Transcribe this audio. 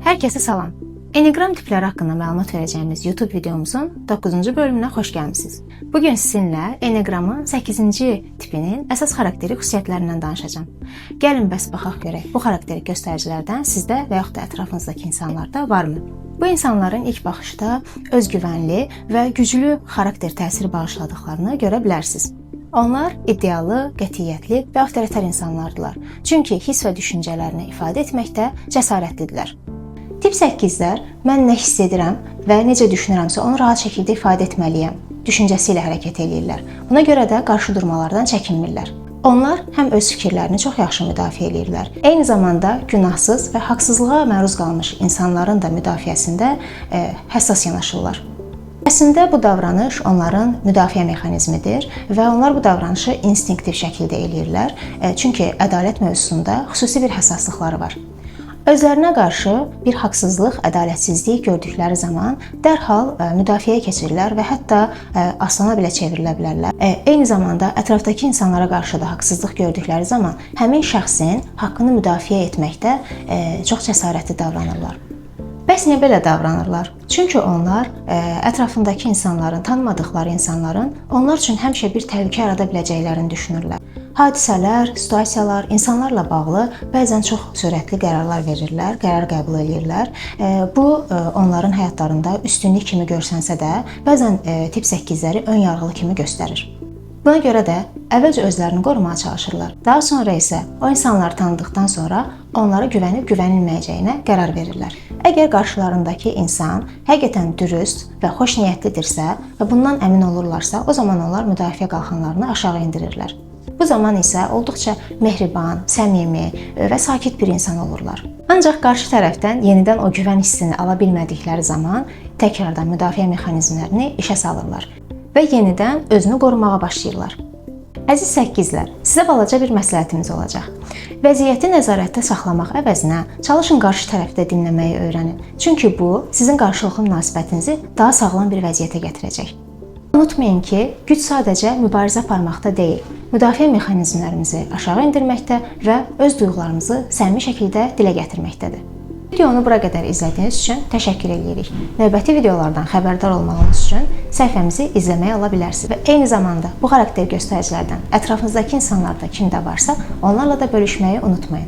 Hər kəsə salam. Enneagram tipləri haqqında məlumat verəcəyimiz YouTube videomuzun 9-cu bölümünə xoş gəlmisiniz. Bu gün sizinlə Enneagramın 8-ci tipinin əsas xarakterik xüsusiyyətlərindən danışacağam. Gəlin bəs baxaq görək, bu xarakterik göstəricilərdən sizdə və yaxud da ətrafınızdakı insanlarda varmı? Bu insanların ilk baxışda özgüvənli və güclü xarakter təsiri bağışladıqlarını görə bilərsiniz. Onlar iddialı, qətiyyətli və avtoritar insanlardılar. Çünki hiss və düşüncələrini ifadə etməkdə cəsarətlidirlər. Tip 8-lər mən nə hiss edirəm və necə düşünürəmsə onu rahat şəkildə ifadə etməliyəm düşüncəsi ilə hərəkət eləyirlər. Buna görə də qarşı durmalardan çəkinmirlər. Onlar həm öz fikirlərini çox yaxşı müdafiə eləyirlər, eyni zamanda günahsız və haqsızlığa məruz qalmış insanların da müdafiəsində həssas yanaşırlar. Əslində bu davranış onların müdafiə mexanizmidir və onlar bu davranışı instinktiv şəkildə eləyirlər. Çünki ədalət mövzusunda xüsusi bir həssaslıqları var. Özlərinə qarşı bir haqsızlıq, ədalətsizlik gördükləri zaman dərhal müdafiəyə keçirlər və hətta aslana belə çevrilə bilərlər. Eyni zamanda ətrafdakı insanlara qarşı da haqsızlıq gördükləri zaman həmin şəxsin haqqını müdafiə etməkdə çox cəsarətli davranırlar. Bəs niyə belə davranırlar? Çünki onlar ətrafındakı insanların, tanımadıqları insanların onlar üçün həmişə bir təhlükə yarada biləcəklərini düşünürlər. Hadisələr, situasiyalar, insanlarla bağlı bəzən çox sürətli qərarlar verirlər, qərar qəbul eləyirlər. Bu onların həyatlarında üstünlük kimi görsənsə də, bəzən tip 8-ləri ön yarğılı kimi göstərir. Buna görə də əvvəlcə özlərini qorumağa çalışırlar. Daha sonra isə o insanları tanıdıqdan sonra onlara güvənib güvənilməyəcəyinə qərar verirlər. Əgər qarşılarındakı insan həqiqətən dürüst və xoş niyyətlidirsə və bundan əmin olurlarsa, o zaman onlar müdafiə qalxanlarını aşağı endirirlər. Bu zaman isə olduqca mehriban, səmimi və sakit bir insan olurlar. Ancaq qarşı tərəfdən yenidən o güvən hissini ala bilmədikləri zaman təkrardan müdafiə mexanizmlərini işə salırlar və yenidən özünü qorumağa başlayırlar. Əziz 8-lər, sizə balaca bir məsləhətimiz olacaq. Vəziyyəti nəzarətdə saxlamaq əvəzinə çalışın qarşı tərəfdə dinləməyi öyrənin. Çünki bu sizin qarşılıqlı münasibətinizi daha sağlam bir vəziyyətə gətirəcək. Unutmayın ki, güc sadəcə mübarizə aparmaqda deyil, müdafiə mexanizmlərimizi aşağı endirməkdə və öz duyğularımızı səmimi şəkildə dilə gətirməkdədir. Videonu bura qədər izlədiyiniz üçün təşəkkür edirik. Növbəti videolardan xəbərdar olmağınız üçün səhifəmizi izləməyi ala bilərsiniz və eyni zamanda bu xarakter göstəricilərdən ətrafınızdakı insanlarda kimdə varsa, onlarla da bölüşməyi unutmayın.